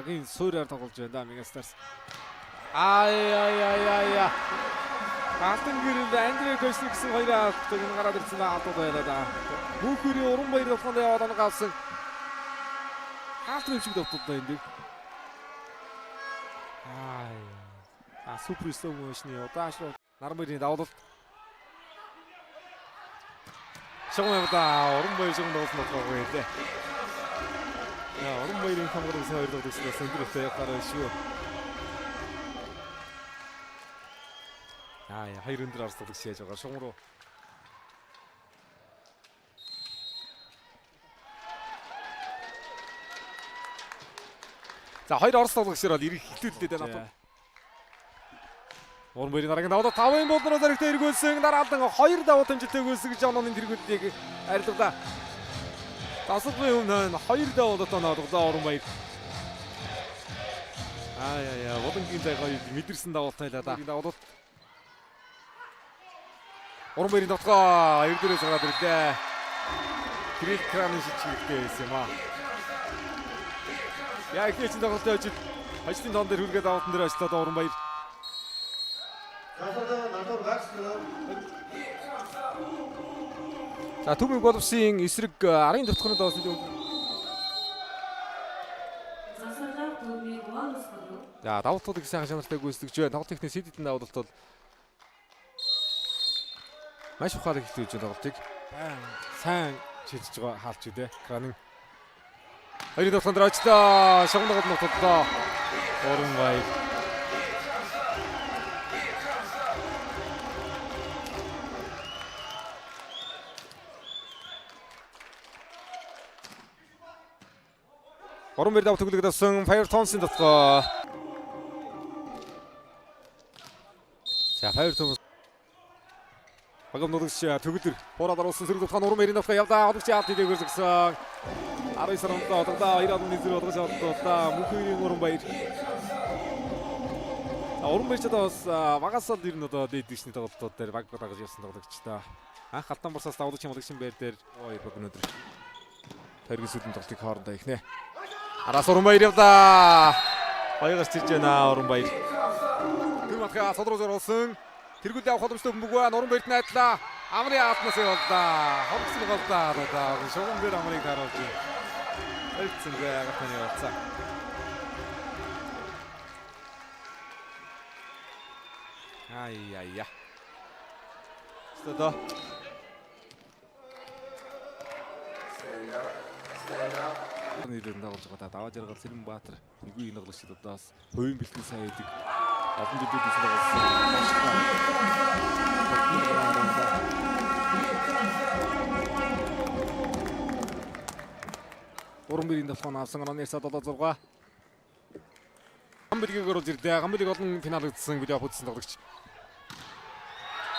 Багийн суурьаар тоглож байна да Мегастарс. Ай ай ай ай. Алтан гэрэл Андрей Кошник гэсэн хоёр алддаг энэ гараад ирсэн алдууд байна да. Мөнхөрийн Уран баяр тоглонд яваад оног авсан. Хаалт юм шиг довтолдоо энэ дэр. Ай. А супер slow motion-ы удаашруу Наран баярын давуулалт. Шугам явдаа Уран баяр шугам тоглосон болохгүй лээ. Яа, Уран баярын хамгаар гэсэн хоёр тоглогч бас өндөр өтөө явахаар байна шүү. Аа, хоёр өндөр арс тоглогч яаж байгаа шугам руу. За хоёр орос тоглогчоор бол ирэх хилүүллээ дээ надад. Уран баярын дараагийн давуу 5-ын болнороо зэрэгтэй эргүүлсэн. Дараалан 2 давуу амжилттай өгүүлсэн гэж онооны тэргүүллийг арилгалаа. Дасгалын өмнө 2 давуу оноо тоглоо Уран баяр. Аа яа яа, Булангийн зай гоё мэдэрсэн давуултай лаа да. Давуулалт. Уран баярын дотгоо эрдэрээс гараад ирлээ. Кирилл Кранын шийдвэртэй байсан юм аа. Яа ихний чинь тоглолтын ажил ажлын тоон дээр хүргээд давуултан дээр ажиллаад Уран баяр. За Түмэн боловсын эсрэг арын төвтгөрөнд тоглосон юм. За давуултуудыг сайхан чанартай гүйцэтгэж байна. Тоглолтын ихний сэдвийн давуулалт бол маш ухаалаг эхлэж байна тоглолтыг. Сайн шийдэж байгаа хаалч үү те. Кранын хоёрын тоглолтын дээр очлоо. Шугам тоглолт нутгалаа. Уран баяр. Уран баяр давт төгөлөг авсан Fire Thompson дотгоо. За Fire Thompson багам нуугч төгөлдөр хураад оруулсан сэрэг дотгоо Уран баярын дотгоо явлаа. Одогч яалт хийдэг үзэгсэн. 19 онд одогдоо 2.1 одогч олдлоо. Мөнхөрийн Уран баяр. За Уран баяр ч одоо бас багасаа л ер нь одоо дээд дишний тоглолтууд дээр баг дагаж явсан тоглогч та. Анх Алтан бурсаас давууч юм одогчин байр дээр хоёр баг өнөөдөр тойргийн сүүлийн тоглолтыг хоорондоо ихнэ. Араас Уран баяр явлаа. Хоёр гарч ирж байна Уран баяр. Тэр матгаа сод руу зориулсан. Тэргүүлээ авах боломжтой бөмбөг байна. Уран баярт найдлаа. Амрын аалнаас явлаа. Хомсог голдоо. Одоо шугам дээр амрыг харуулж байна. Ойлцсонгүй агартаны явуулсан. Ай яй я. Стодо. Нэрээр дагуулж байгаа. Даваа жаргал Цэрэнбаатар нэггүй энэ тоглогчид одоо бас хувийн бэлтгэл сайн хийдэг. Олон жилүүд эсрэг болсон. Уран бэрийн толгойн авсан онооны 7-6. Гамбилгийг оруулж ирлээ. Гамбилыг олон финал үзсэн, плей-офф үзсэн тоглогч.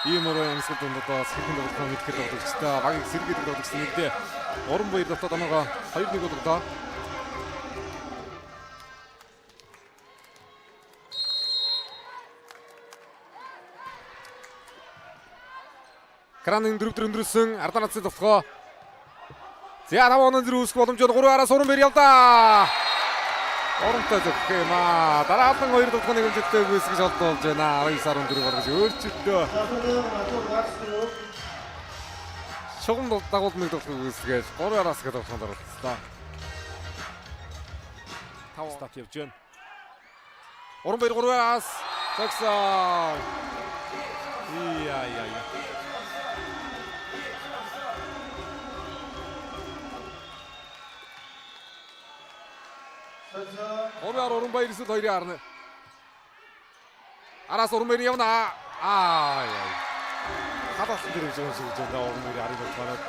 Ийм өрөө амьсгал дунд одоо хэрхэн тоглох нь мэдхэр тоглогчтой. Багийг сэргээдэг тоглогч нэгдээ. Уран баяр дотоод оноогоо 2-1 болголоо. Кранын дөрөв өндрөсөн Арданацын товтгоо. За 5 онон зэрэг үүсэх боломж 3 араас Уран баяр явдаа. Урамтай зөхөх юм аа. Дараалан 2 дахь нэг амжилттай гүйцэтгэж олдуулж байна. 19-14 болгож өөрчлөлтөө. Шугам дагуул нэг дахь гүйцэтгээд 3 араас гэдэг тоглолтод оролцлоо. 5 стат явж байна. Уран баяр 3 араас зогсоо. Яа яа яа. Уран Уран баяр эсвэл 2-ын арна. Араас Уран баяр явна. Аа яа. Халаалтан дээр явж байгаа юм шиг гэж байна. Уран баяр арын тоглоод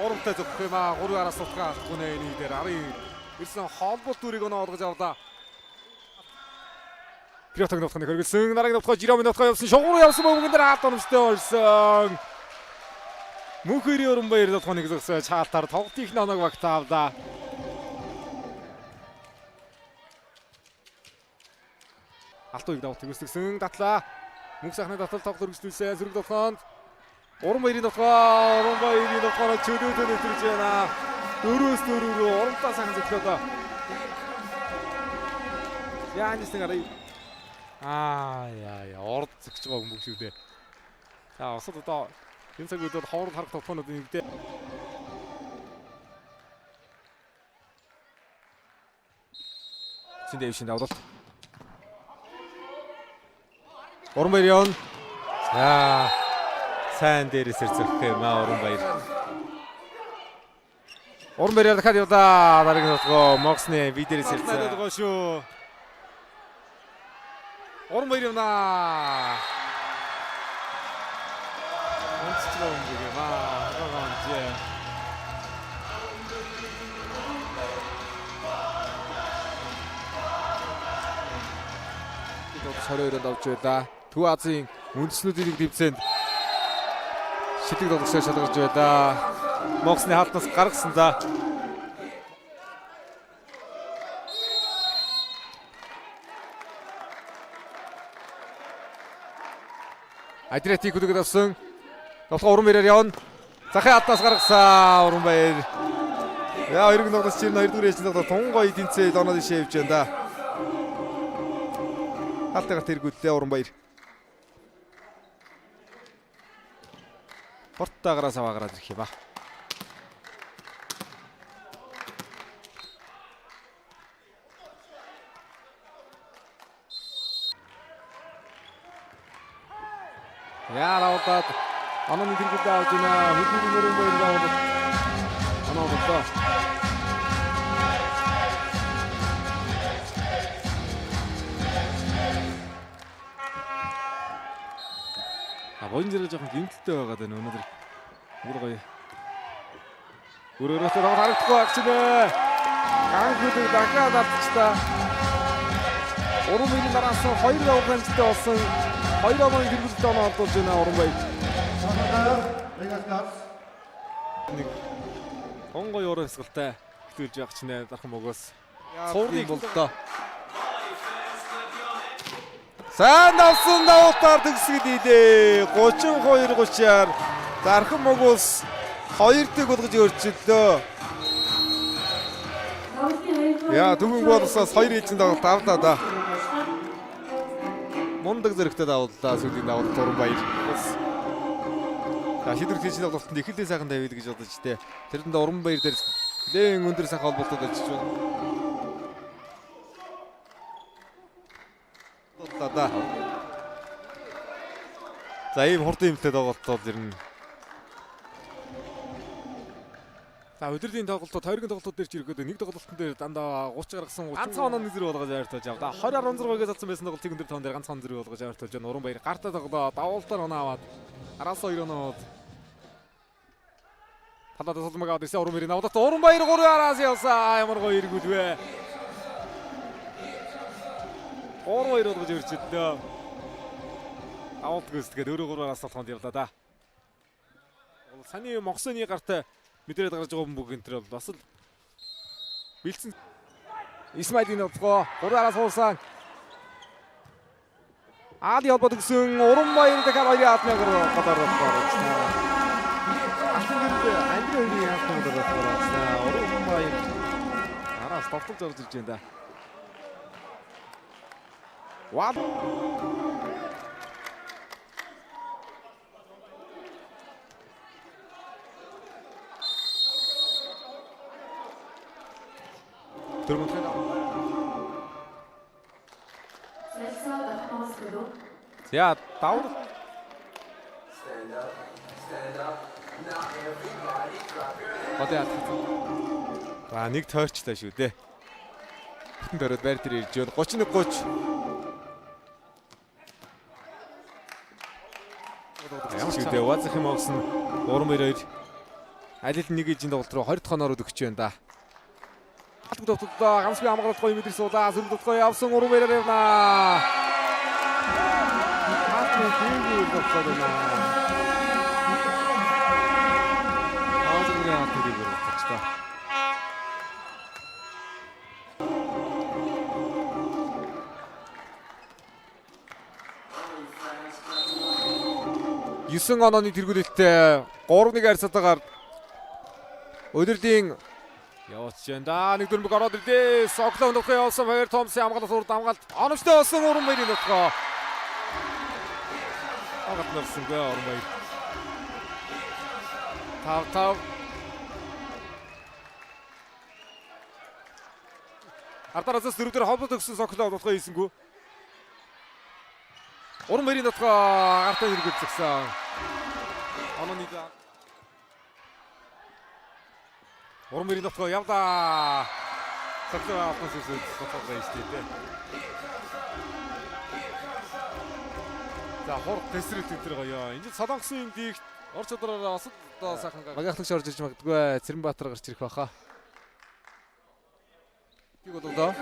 урамтай зөхөх юм аа. 3 араас сутгаа алдахгүй нэ энэ дээр арын ирсэн холболт дүрийг оноо олгож авлаа. Пиротог нутгыг хөргөлсөн. Дараагийн нутгаа Жироми нутгаа явсан. Шугам руу явсан бөмбөгөн дээр хаалт оромжтой болсон. Мөнхөрийн Уран баяр нутгаа нэг зогсоо чаалтаар тоглолтын их оноог багтаавлаа. Алтан үеиг давалт төгсгсөн. Датлаа. Мөнх сайхны татал тоглолт өргөжлүүлсэн. Сэрэг дотгоонд Уран баярын дотгоо, Уран баярын дотгоороо чөлөөтэй нэвтэрж байна. 4-4 рүү урамтаа сайхан зөглөө. Янис нэг арай. Аа яа яа орд зөгч байгаа бөмбөг шүү дээ. За осод одоо энэ цаг үед бол ховорд харах тоглоомнууд нэгдээ. Цэнд дэвшин давлалт. Уран баяр явна. За сайн дээрээс зөрөх юм аа Уран баяр. Уран баяр дахиад явлаа. Дараагийн тоглоо Моксны би дээрээс ирсэн. Байгаа шүү. Уран баяр явнаа. Онцч байгаа юм юм аа. Хагаагаа. Бид 22-онд авч байлаа. Төв Азийн үндэснүүдийн нэг тэмцээнд шилдэг тоглогчоор шалгарч байлаа. Моксны хаалтнаас гаргасан за. Адриатик хөдөлгөд авсан. Тоглох уран баяраар явна. Захын хаалтнаас гаргасан уран баяр. Яа хоёрын тоглогч чинь хоёрдугаар ээлжинд тоглох тун гоё тэнцээ оноо дишээ явж байна да. Хаалтын гарт эргүүллээ уран баяр. Хорттой гараас аваа гараад ирэх юм ба. Яа даваад онооны тэргүүлээ авч байна. Хөдөлгөөн уран баяр даваад оноо боллоо. А боён зэрэг жоохон гимтэлтэй байгаад байна өнөөдөр. Бүр гоё. Өрөөрөөс тоглох харагдахгүй багч нэ. Ган хөлөг дахиад алдчихлаа. Уран баярын дараас 2 давх амжилттай болсон. 2 онооны тэргүүлэлт оноо олдуулж байна уран баяр. Нэг тун гоё уран хэсгэлтэй хэвтүүлж явах чинь дархан богоос. Цуурыг болдоо. Сайн авсан давтар төгсгөл хийлээ. 32-30-аар Дархан Могоос 2-ыг болгож өөрчиллөө. Яа Түгэн болсоос 2 ээлжин тоглолт авлаа да. Мундаг зэрэгтэй давлаа сүүлийн давлалт уран баяр. За шийдвэр хийсэн тоглолтод эхлэлээ сайхан тавиад гэж бодож тээ. Тэр дундаа уран баяр дээр нэлээд өндөр сайхан холболтууд очиж байна. Да. За ийм хурдан юмтай тоглолт бол ер нь. За өдрийн тоглолтод тойргийн тоглолтууд дээр ч ирэхэд нэг тоглолтын дээр дандаа 30 гаргасан 30 ганцхан оноо нэг зэрэг болгож ойртож авлаа. 20.16-аас алдсан байсан тоглолтыг өндөр тоон дээр ганцхан зэрэг болгож ойртож байна. Уран баяр гартаа тоглоо. Давуултаар оноо аваад араас 2 оноо талаад сулмаг аваад ирсэн уран баярын авдат. Уран баяр 3 араас явсан. Ямар гоё эргүүлвэ. 3-2 болгож өрчөдлөө. Давуулт гүйцэтгээд өөрөө 3 араас тоглохонд явлаа да. Саний Монсоны гарт мэдрээд гарч байгаа бөмбөг энэ төр бол бас л бэлдсэн. Исмаилийн оцгоо 3 араас хуусан. Аали холбоод өгсөн уран баяр дахиад хоёрын албаны голоор орсон. Алтан гэрэл Андрей хоёрын албаны голоор орсон. Уран баяр араас товтолж орж ирж байна да. Вау. За давар. За нэг тойрчлаа шүү дээ. Бүтэн дөрөд байр дээр ирж байна. 31-30. Ямар шүү дээ. Вазах юм авсан уран баяр 2. Аль аль нэг ижин тоглолт руу 20 дахь оноор өгч байна да. Албан тоглолтоо гамсгүй хамгаалалт гоё мэдэрс суулаа. Сөрөг тоглоо явсан уран баяраар явнаа. Хаалтны дүүгээр тоглоод байна. Аазны хаалтны дүүгээр тоглолтоо. 9 онооны тэргүүлэлттэй 3-1 харьцаатаагаар өдөрлийн Яваач जैन да нэг дөрмөг ороод ирлээ. Соклов нутгаа явсан Фаер Томсын хамгаалалт урд хамгаалт. Оновчтой болсон Уран баярын нутгаа. Агаад нарсангүй Уран баяр. 5-5. Ардараас дөрөв дээр хобдод өгсөн Соклов нутгаа хийсэнгүү. Уран баярын нутгаа гартаа хэрэгэл згсэн. Онооны Уран баярын нутгаа явлаа. Соклов авах сүсэд нутгаа хийжтэй дээ. За хурд тэсрэл тэтэр гоё. Энд Солонгосын дийгт ор чадраараа осод одоо сайхан магахлагч орж ирж магадгүй. Цэрэнбаатар гарч ирэх байхаа. Киг болголоо.